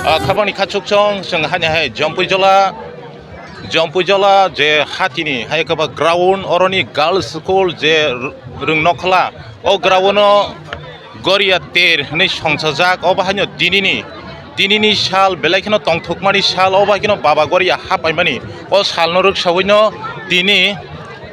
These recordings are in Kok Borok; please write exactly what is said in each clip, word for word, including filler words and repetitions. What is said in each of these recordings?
Ah, khabangni khachukchong, chwng hani hai Jompuijola, Jompuijola je hatini hai khe ba ground, oroni girls school je r-, rwng nokla, o ground o Goria ter hwnwi songchajak, obo haino tinini, tinini sal belai kheno tongthokmani sal, obo hai kheno Baba Goria hapaimani, o salno rwksawino tini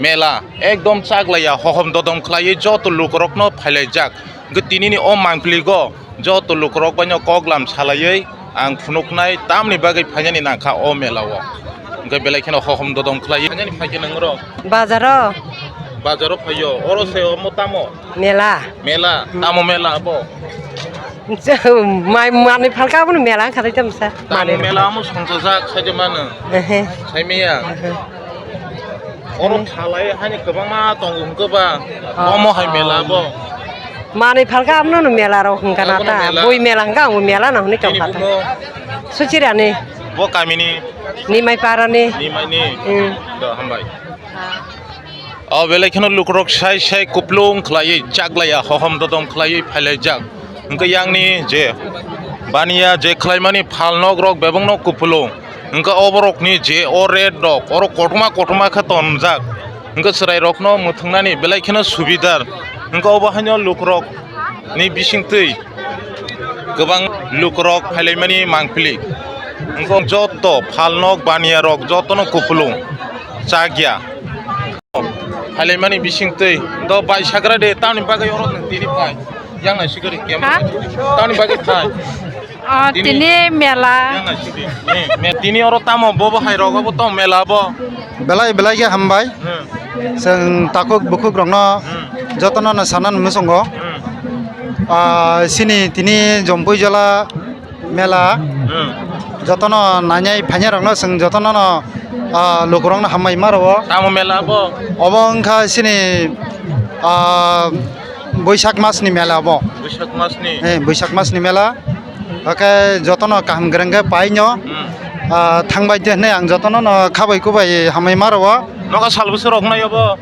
mela ekdom chaglaiya, hohom dodom khlaiwi joto lukurokno phailaijak. Hwnkhe tinini o mangpiligo joto lukurok baino koklam salaiwi ang phunuknai tamni bagwi phainani nangkha o mela o. Hwnkhe belai kheno hohom dodom khlaiwi phainani phaikhe nwngrok. Bazaro. Bazaro phaio. Oro se omo tamo? Mela. Mela. Hmm. Tamo mela abo? Mai manwi phalka abono mela wngkha tei tamsa. Tamo mela amo songchajak saide mano. Ehe. Saimiya. Ehe. Oro thalai hani kwbangma tongo hwnkhe ba. Oh. Omo hai mela bo. Manwi phalka abono no mela rok hwnkha na ta. Boi mela hwnkha, ang mela no hwnwi tongkha ta. Suchirani. Bo kamini? Nimai parani. Nimaini? Hmm. Do, hambai. O belai kheno lukurok sai sai kuplung khlaiwi chaglaiya, hohom dodom khlaiwi phailaijak. Hwnkhe yangni je baniya je khlaimani phalnokrok bebakno kupulung. Hwnkhe oborokni je o rate rok, oro kotorma kotorma khe tonjak. Hwnkhe chwrairokno mwthwngnani belai kheno subidar. Hwnkhe obo haino lukurokni bisingtwi kwbang lukurok phailaimani mangpili. Wngkha joto phalnok baniyarok jotono kupulung chakya. Phailaimani bisingtwi do bai sagra de tamni bagwi oro tini phai. Yang nai sikori kem. Ha? Tamni bagwi phai. Ah, tini tini mela. Yang nai sikori. Eh, me-, tini oro tamo bobo hai rogo bo tong mela bo. Belai belai khe hambai. Hmm. Chwng takhuk bukhuk rokno Hmm. jotono no sanan muchungo. Hmm. Ah, sini tini Jompui jala mela Hmm. jotono nainai phainai rokno chwng jotono no, ah, lukurokno hambai ma rwo. Tamo mela bo? Obo wngkha sini, ah, Boisak mas ni mela obo. Boisak mas ni? Eh, Boisak mas ni mela. Hakhe jotono kaham kwrwng khe paino, Hmm. ah, thangbai de hwnwi ang jotono no khabai kubai hambai ma rwo. Nogo sal bwswk rok nai obo?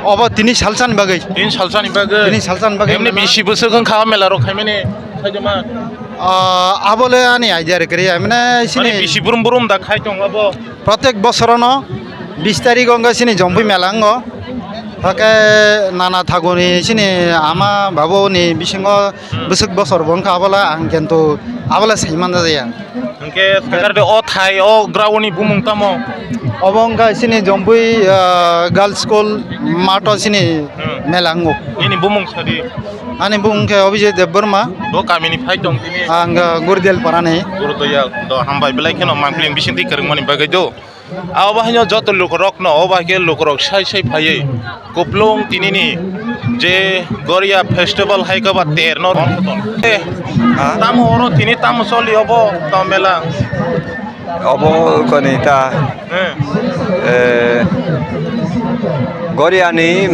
Obo tini salsani bagwi. Tini salsani bagwi? Tini salsani bagwi Emni mela. Bisi bwswk wngkha o mela rok khaimani? Khaijama? Ah, abole ani idea rwkri, mane sini Mane bisi burum burum da khai tong abo? Protek bosorono bis tarik wngkha sini Jompui mela wngo. Hakhe nana thaguni sini ama babuni bisingo Hmm. bwswk bosor bo wngkha abola ang kintu abola sai manja jaya. Hwnkhe sakar de o thai o ground ni bumung tamo? Obo wngkha sini Jompui, ah, Girls School mato sini Hmm. mela wngo. Nini bumung sadi? Ani bumung khe Abhijit Debbarma. Bo kamini phai tong tini? Ang, ah, Gurdel parani. Gurdoyal do hambai belai kheno mangpili bisingtwi kwrwngmani bagwi do. Abo haino joto lukurokno, o bai khe lukurok sai sai phaiwi kuplung tinini je Goria festival hai khe ba terno. Eh, Ha? Tamo oro tini tamo soli obo to mela? Obo koni ta, Hmm. eh, Goria ni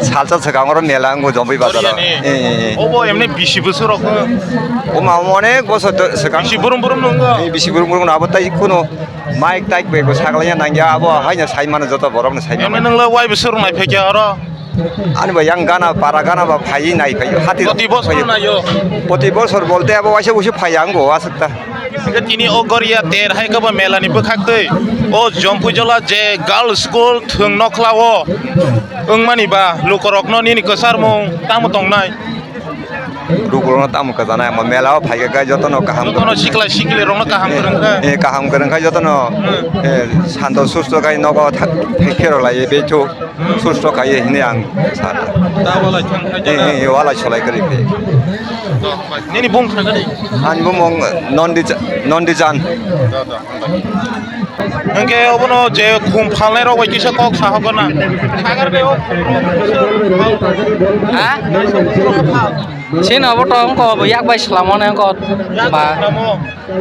salsa swkang oro mela wngo Jompui bazar o. Goria ni? Eh, eh, eh. Obo emne bisi bwswk rok? O ma onek bosor to swkang. Bisi burum burum nungo? Eh, bisi burum burum abo tai kuno Mike taik bai bo saglaiya nangya, abo haino sai mano joto borok no sai mano. Emne nangla wai bo surung nai phekya oro? Ani bo yang gana para gana ba phai nai phai hati. Poti bosor nayo? Poti bosor bolte abo waisa usu phai ang bo aswk ta. Hingke tini o Goria ter hai khe bo mela ni bwkhak twi o Jompui jola je girls school thwng nokla o wngmani ba lukorok no nini kwchar mung tamo tongnai? Lukurokno tamo kwchana, omo mela o phaikha khe jotono kaham. Jotono sikla sikli rokno kaham kwrwng kha. Eh, kaham kwrwng kha jotono. Hmm. Eh, santo susto khai nogo tha-, pherolaiwi bethu susto khaiwi hinwi ang sa. Da walai thang khai Eh, jana. Eh, walai solai kwrwi phi. Nini bung thangani? Ani bumung Nondi Cha-, Nondi Chan. Da, da. Hingke obono je khum phalnai rok bai kisa kok sahokgona. Ha? Sini obo to wngko yak bai swlamani wngko ba.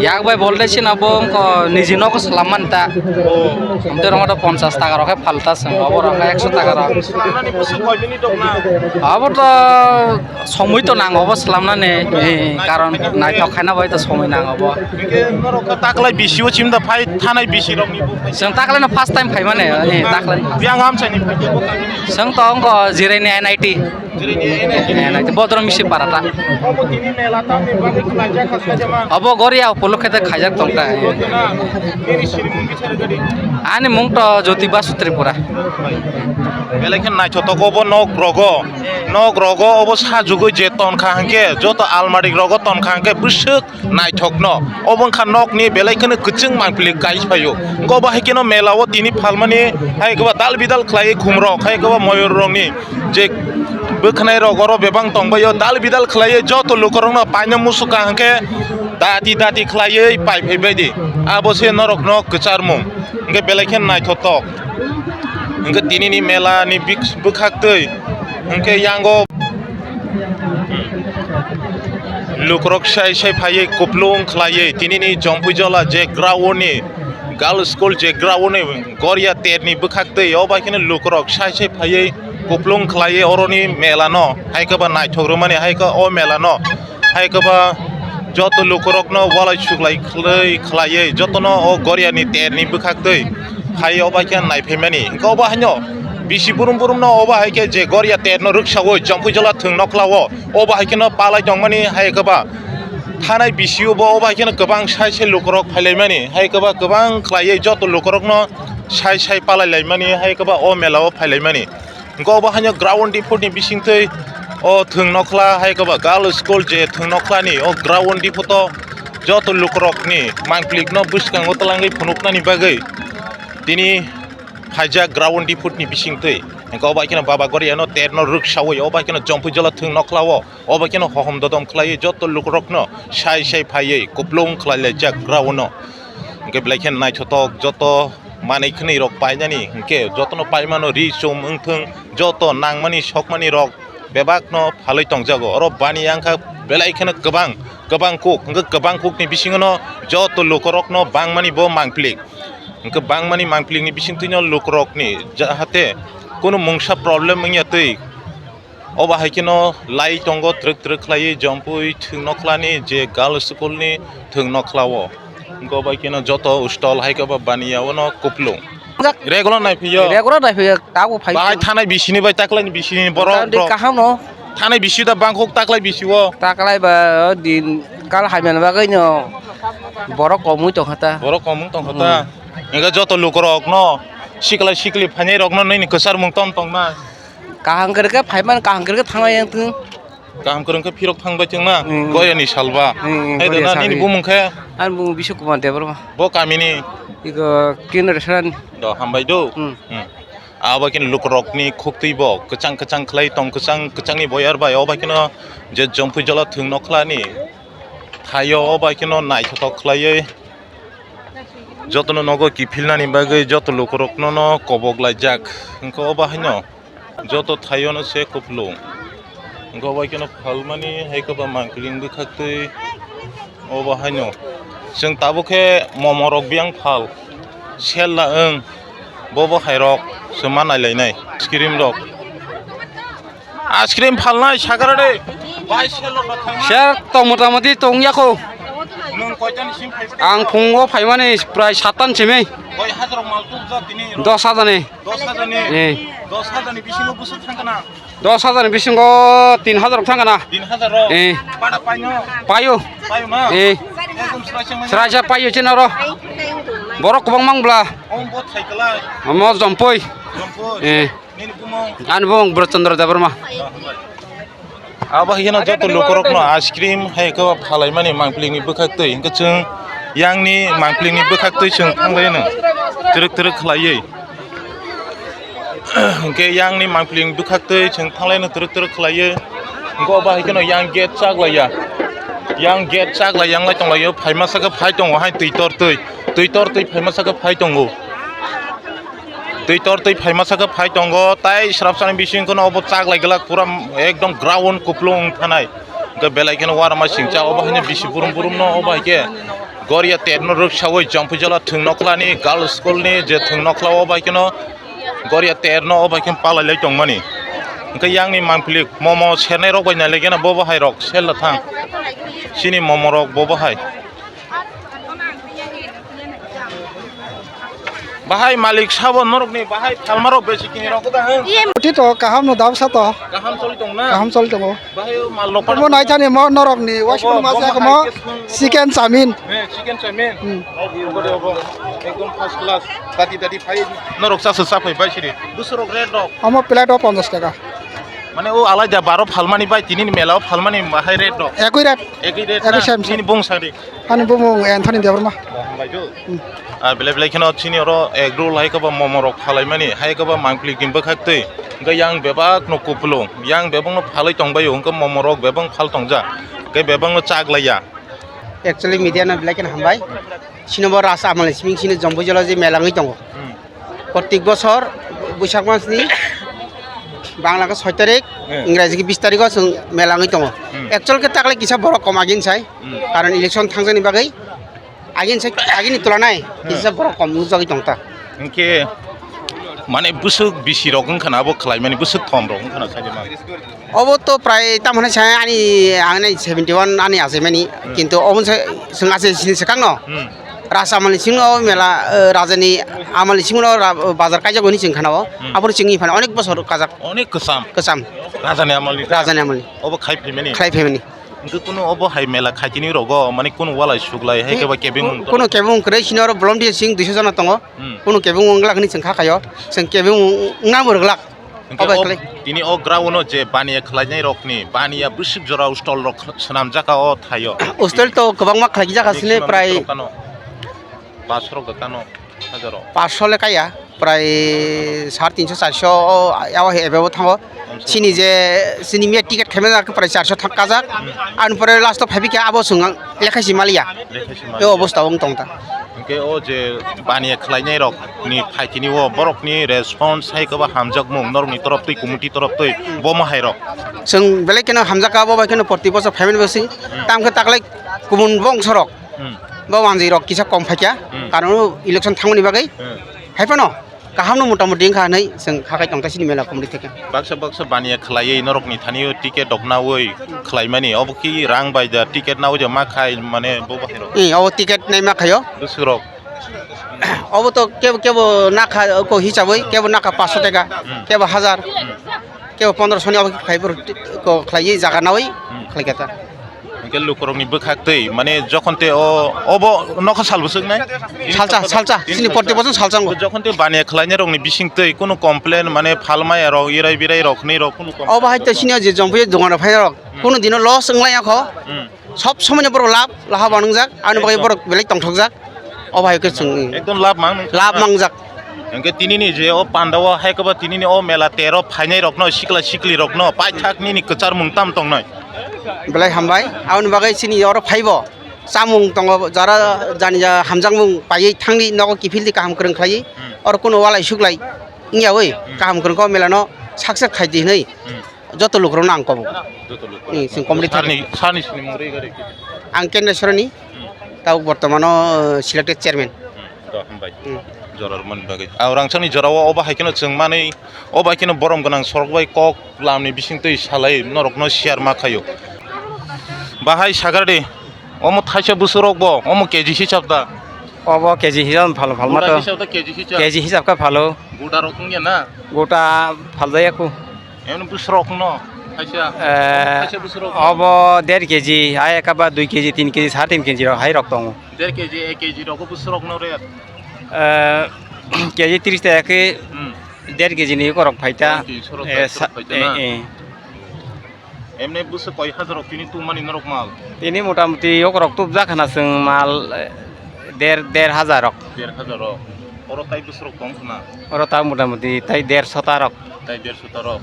Yak bai bolte sini obo wngko niji nogo swlammani ta. Amtwi rok to ponchas taka rok khe phalta se obo rok ekso taka rok. Swlamnani bwswk koi minute rok na? Obo to Somoi to nango bo swlamnani, eh, karon naithok khaina bai to somoi nango bo. Hingke norok khe taklai bisi o chimda phai thanai bisi rokni bo phai. Chwng taklai no first time phaimani, eh, taklai. Biyang amchaini phai bo kami. Chwng to wngko Jireni N I T. Jireni N I T. N I T, Bodrom Misi Parata. Obo tini mela tamni bagwi khlaijak kha sajama. Obo Goria upolokhe de khaijak tongkha. Obo khe na, nini siri mung bichar gadi. Ani mung to Jyoti Basu Tripura. Belai khe naithotok obo nok rogo. Nok rogo obo sajugwi je tonkha hwnkhe, joto almari rogo tonkha hwnkhe bwswk naithokno. Obo wngkha nokni belai kheno kwchwng mangpili kai phaio. Hwnkhe obo hai kheno mela o tini phalmani hai khe ba dal bidal khlaiwi khumrok, hai khe ba moyur rokni je bwkhnai rok oro bebak tongbaio, dal bidal khlaiwi joto lukurokno paina musuka hwnkhe dati dati khlaiwi pai phai baidi. Abo se norokno kwcharmung. Hwnkhe belai khe naithotok. Hwnkhe tinini mela ni bik-, bwkhak twi hwnkhe yango lukurok sai sai phaiwi kuplung khlaiwi tinini Jompui jola je ground ni girls school je ground ni Goria ter ni bwkhak twi o bai kheno lukurok sai sai phaiwi kuplung khlaiwi oroni mela no hai khe ba naithok rwmani hai khe o mela no. Hai khe ba joto lukurokno walai suglai khlai khlaiwi jotono o Goriani terni bwkhak twi phai obo hai khe naiphaimani. Hwnkhe obo haino bisi burum burumno obo hai khe je Goria terno rwksaui Jompui jola thwng nokhlao obo hai kheno palai tongmani. Hai khe ba thanai bisi obo, obo hai kheno kwbang sai sai lukurok phailaimani. Hai khe ba kwbang khlaiwi joto lukurokno sai sai palailaimani hai khe ba o mela o phailaimani. Hwnkhe obo haino ground diphutni bisingtwi o thwng nokhla hai khe ba girls school je thwng nokhlani o ground diphuto Joto lukurokni mangplikno bwskango twlangwi phunuknani bagwi tini phaijak ground report ni bisingtwi. Hwnkhe obo haikhe no Baba Goriano terno rwksawi, obo haikhe no Jompui Jola thwng nokhlao, obo haikhe no hohom dodom khlaiwi joto lukurokno sai sai phaiwi kuplung khlai laijak ground no. Hwnkhe belai khe naithothok joto manwi khwnwi rok painani, hwnkhe jotono paimano ri chum wngthwng, joto nangmani sokmani rok bebakno phalwi tongjago. Oro baniya wngkha belai kheno kwbang, kwbang kuk, hwnkhe kwbang kukni bisingono joto lukurokno bangmani bo mangplik. Hwnkhe bangmani mangplikni bisingtwino lukurokni jahate kunu mungsa problem wngya twi. Obo hai kheno lai tongo twrwk twrwk khlaiwi Jompui thwng nokhlani je girls school ni thwng nokhlao. Hwnkhe obo hai kheno joto stall hai khe obo baniya ono kuplung. Regular nai phiyo. Regular nai phiyo, tabuk phai. Bahai thanai bisini bai taklai ni bisini borok. Thanai rok. Kaham no. Thanai bisi da bangkok taklai bisi o. Taklai ba o din kal hamya bagwi no borok komwi tongkha ta. Borok komwi tongkha ta. Hmm. Hwnkhe joto lukurok no siklai sikli phainai rok no nini kwchar mung tom tong na. Kaham kwrwkhe phaiman, kaham kwrwkhe thanglai yang thung. Kaham kwrwng khe phirok thang bai thung na, hmm. Goyani salba. Hmm, hmm, hai goya rwna nini salni. Bumung khe? Ani bumung Biswa Kumar Debbarma. Bo kamini? Iko Kendra Serani. Do, hambai do. Hmm. Hmm. Abo khe lukurokni khuktwi bo kwchang kwchang khlai tong, kwchang kwchangni boyar bai, obo khe no je Jompui Jola thwng nokhlani thaio, obo khe no naithothok khlaiwi jotono nogo kiphilnani bagwi joto lukurokno no kobok laijak. Hwnkhe obo haino. Joto thaiono se kuplung. Hwnkhe obo haikhe no phalmani, haikhe ba mangpili wng bwkhaktwi obo haino. Chwng tabuk khe momo rok biyang phal. Sella wng bobo hai rok se ma nailainai. Ice cream rok. Ice cream phalnai sakara de. Bai sel rok thangma. Sel tong mota moti tong yako. Nwng koitani sim phai? Ang phungo phaimani prai satan simi. Koi hajar rok mal tuk ja tini rok? Dos hajar ni. Dos hajar ni? Eh. Dos hajar ni bisingo bwswk thang kana? Dos hajar ni bisingo tin hajar thang kana? Tin hajar rok? Eh. Pada paino? Payo. Payo na? Eh. Ekdom sraisa manya. Sraisa payo chin oro. Borok kwbang mang bla. Om bo thai kalai. Omo Jompoi. Jompoi. Eh. Nini bumung? Ani bumung Bro Chandra Debbarma. Abo haikhe no joto lukurokno ice cream hai khe phalai mani mangpili ni bwkhaktwi, hwnkhe chwng yang ni mangpili ni bwkhaktwi chwng thanglai no twrwk twrwk khlaiwi. Hwnkhe yang ni mangpili ni bwkhaktwi chwng thanglai no twrwk twrwk khlaiwi. Hwnkhe obo haikhe no yang gate chak laiya. Yang gate chak lai yang lai tong laio, phaima saka phai tongo hai twi tor twi. Twi tor twi phaima saka phai tongo. Twi tor twi phaima saka phai tongo, tai srapsani bising kheno obo chak lai glak pura ekdom ground kuplung wng thanai. Hwnkhe belai kheno uarama singcha obo haino bisi burum burum no obo haikhe Goria terno rwksawi Jompui Jola thwng nokhlani girls school ni je thwng nokhla obo haikhe no Goria terno obo haikhe palai lai tongmani. Hwnkhe yang ni mangpili momo sernai rok bai nai lai gena bobo hai rok sel la thang. Chini momo rok bobo hai. Bahai malik sabo norokni bahai phalmarok besi kini rok da hwn. Uthi to kaham no dab sa to. Kaham choli tong na? Kaham choli tongo. Bahai o mal lokpa. Omo nai thani mo norokni waisukno ma sa kamo chicken chowmin. He, chicken chowmin. Hmm. Obo de obo. Ekdom first class. Dati dati phai norok sa sa phai bai siri. Busurok red rok. Omo plate o ponchash taka. Mane o alaida baro phalmani bai tini ni mela o phalmani bahai red rok. Ekoi red. Ekoi red. Ekoi na? Same same. Nini bung sari. Ani bumung Anthony Debbarma. Hambai do. Hmm. Ah, belai belai kheno chini oro egg roll hai khe ba momo rok phalai mani, hai khe ba mangpili gini bwkhak twi. Hwnkhe yang bebak no kupulung, yang bebak no phalai tong bai o, hwnkhe momo rok bebak phal tong jak, hwnkhe bebak no chak lai ya. Actually media no belai kheno hambai. Chini bo Ras Amal ni simi chini Jompui Jola je mela wngwi tongo. Hmm. Protik bosor Buisak mas ni Bangla khe soi tarik, hmm, Ingraji khe bis tarik o chwng mela wngwi tongo. Hmm. Actual khe taklai kisa borok kom agin sai, hmm, karon election thangjani bagwi agin sai, agini tulanai, hmm, kisa borok kom nukjagwi tong ta. Hinkhe mane bwswk bisi rok wngkha na abo khlai mani bwswk thom rok wngkha na sai mani. Obo to prai tamo hinwi sa ani, ani seventy one ani achaimani, hmm, kintu obo se chwng achai sini swkang no. Hmm. Ras amal ni simi o mela, eh, raja ni amal ni simi o ra-, bazar kaijak hwnwi chwng khana o. Hmm. Aboni chwngni phano onek bosor kajak. Onek kwcham. Kwcham. Raja ni amal ni. Raja ni amal ni. Obo khai phaimani. Khai phaimani. Hwnkhe kunu obo hai mela khaitini rogo mane kunu walai suklai hai khe ba kebeng mung. Kunu kebeng mung kwrwi sini oro volunteer sing duiso jona tongo. Hmm. Kunu kebeng mung wngla hwnwi chwng kha khaio. Chwng kebeng mung wngna bo rwglak. Hwnkhe obo o khlai. Tini o ground-o je baniya khlainai rokni, baniya bwswk jora hostel rok swnamjak o thaio. Hostel to kwbangma khlaijak asini, maximum prai bwswk rok kano? Paanch rok kano? Hajaro? Paanch le kaya, prai sare tinsho, charso o, yago he ebe bo thango. Chini je, chini miya ticket khaimani prai charso thang kajak. Hmm. Ani pore last o phaibi khe abo chwng lekha si maliya. Lekha si maliya. E obostha wng tong ta. Hwnkhe o je baniya khlainai rok ni phaitini o borokni response hai kwba hamjakmung norokni torop twi committee torop twi bo ma hai rok. Chwng belai kheno hamjak ka bo bai kheno proti bosor phaimani bwswk. Hmm. Tam khe taklai kubun bongso rok. Hmm. Bo manjwi rok kisa kom phaikha. Hmm. Karon election thangmani bagwi. Hmm. Hai phano. Kaham no motamoti wngkha hinwi chwng kha khai tong ta chini mela committee theke. Baksa baksa baniya khlaiwi norokni thani o ticket rok nawi khlaimani, obo ki rang bai da ticket nawi da ma khai mane bo bahai rok? Ee, obo ticket nai ma khaio. Bwswk rok? Obo to kebo kebo nakha ko hisabwi, kebo nakha paanch sho taka, hmm, kebo hajar, hmm, kebo pondro sho ni obo khai bwrwi ko khlaiwi jaga nawi, hmm, khlai kha ta. Hwnkhe lukurokni bwkhak twi, mane, jokhon te o, obo nokha sal bwswk nai? Salsa, salsa, chini proti bochor salsa wngo. Jokhon te baniya khlainai rokni bising twi kunu complain, mane, phalmaya rok, irai birai rok, hwnwi rok, kunu complain? Obo hai to sini o je jompuyo dogan rok phai rok, hmm, kunu dino loss wng lai ya kho. Hmm. Sob somoi no borok lab, laha banwngjak, ani bagwi ekdom, borok belai tongthokjak. Obo hai khe chwng ekdom lab mang nung lab kha. Mangjak. Hwnkhe tinini je o pandao hai kwba tinini o mela tero phainai rokno sikla sikli rokno paithak nini kwcharmung tam tongnai. Belai hambai. Aboni bagwi chini oro phaibo chamung tongo jara jani ja hamjakmung paiwi thangdi nogo kiphildi kaham kwrwng khlaiwi. Hmm. Oro kuno walai suklai wngyawi, hmm, kaham kwrwngkha o melano success khaidi hinwi. Hmm. Joto lukurokno ang kobo. Joto lukurokno. Hmm, chwng committee sarni, sarni sini mungri gari. Ang Kendra Sorani, hmm, tabuk bortomano, uh, selected chairman. Hmm, do hambai. Hmm. Jora rwmani bagwi. Ang rangchakni jorao obo hai kheno chwng manwi, obo hai kheno borom gwnang sorok bai kok lamni bising twi salai norokno share ma khaio. Bahai sagardi, omo thaisa bwswk rok bo, omo K G hisab da? Obo K G hisab phalo, phalma to. Guda hisab da K G hisab? K G hisab khe phalo. Guda rok wngya na? Guda phaljaya kho. Emni bwswk rok no, thaisa, eh, thaisa bwswk rok no? Obo der K G, hai ekaba dui K G, tin K G, sare tin K G rok hai rok tongo. Der K G, ek K G rok bwswk rok no rate? Eh, K G tris taka khe, hmm, der K G ni korok phaita. Der K G sorok eh, phaita na? Eh, eh. Emni bwswk koi hajar rok tini tubmani norok mal? Tini motamoti okorok tubjak khna chwng mal, eh, der, der hajar rok. Der hajar rok. Oro tai bwswk rok tong khna? Oro ta motamoti tai der sota rok. Tai der sota rok.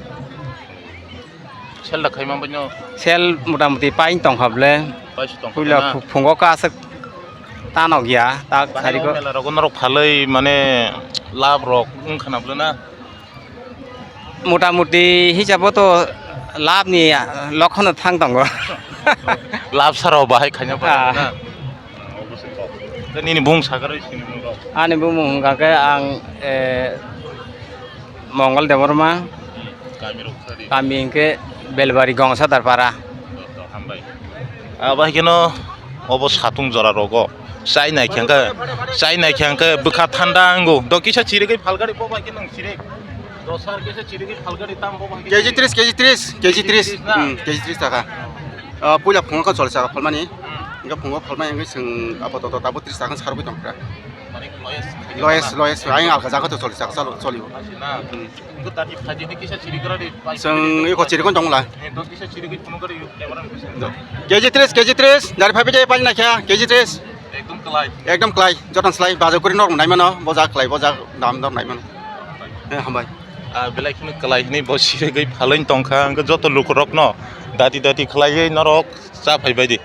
Sel da khaima bai no? Sel motamoti paing tong kha ble. Paisa tong kha. Puila na? Phu-, phungo ka aswk tanok ya, tak bahai sari o ko. Mela rogo norok phalwi mane lab rok wng khna ble na? Motamoti hisabo to labni lokhono thang tongo. Lab sara bahai khaina ah, pai na. Nini bung sagarwi sini bung rok. Ani bumung hwnkha khe ang, eh, Mongol Debbarma. Kami rok sari. Kami hwnkhe Belbari Gongsa Darpara. Hambai. Abo hai kheno obo satung jora rogo. Chai nai khe hwnkhe, chai nai khe hwnkhe bwkha thanda wngo. Do kisa chirigwi phalgari bo bai khe nang chirig. Do sar kisa chirigwi phalgari tam bo bai khe. K G tris, K G tris, K G tris. K G tris na? Hmm, K G tris taka. Ah, puila phungo kha choli saka phalmani. Hmm. Hwnkhe phungo phalmani hwnkhe chwng apatot abo tris taka sarwi tongkha. Mane lowest. Lowest, lowest. Ayang alka jaga to choli saka chalo, choli. Na. Hmm. Chwng iko chirikon tongla. K G tris, K G tris, dari phabi jai pani nakha, K G tris. Ekdom klai. Ekdom klai, joton slai, bajo kuri norok naimano, boja klai, boja dam dam naimano. Eh, hambai. Ah, belai kheno klai hwnwi bo sirigwi phalwi tongkha, hwnkhe joto lukurokno dati dati khlaiwi norok cha phaibai di.